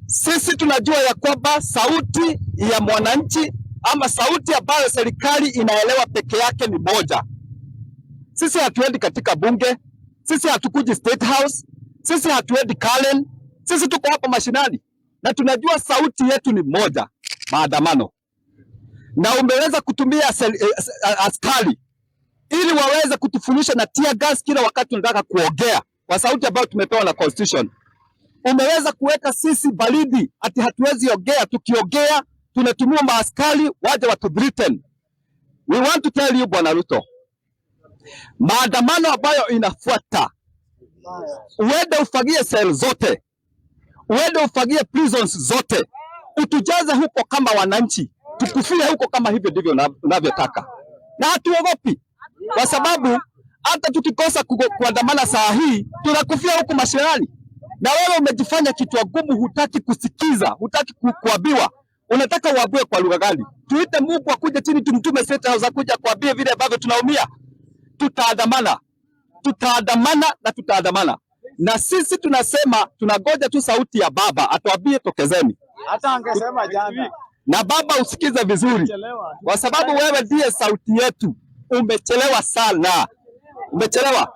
Sisi tunajua ya kwamba sauti ya mwananchi ama sauti ambayo serikali inaelewa peke yake ni moja. Sisi hatuendi katika bunge, sisi hatukuji State House, sisi hatuendi Karen, sisi tuko hapa mashinani na tunajua sauti yetu ni moja, maandamano. Na umeweza kutumia askari ili waweze kutufunisha na tear gas kila wakati tunataka kuongea kwa sauti ambayo tumepewa na constitution. Umeweza kuweka sisi baridi ati hatuwezi ongea, tukiongea tunatumia maaskari waje watu threaten. We want to tell you, Bwana Ruto, maandamano ambayo inafuata, uende ufagie cell zote, uende ufagie prisons zote, utujaze huko kama wananchi, tukufie huko kama hivyo ndivyo unavyotaka, na hatuogopi kwa sababu hata tukikosa kuandamana saa hii tunakufia huku mashinani. Na wewe umejifanya kichwa gumu, hutaki kusikiza, hutaki kuambiwa. Unataka uambiwe kwa lugha gani? Tuite Mungu akuje chini, tumtume State House akuja kuambie vile ambavyo tunaumia? Tutaandamana, tutaandamana na tutaandamana, na sisi tunasema tunangoja tu sauti ya baba atuambie tokezeni. Hata angesema jana. Na baba usikize vizuri, kwa sababu wewe ndiye sauti yetu. Umechelewa sana, umechelewa.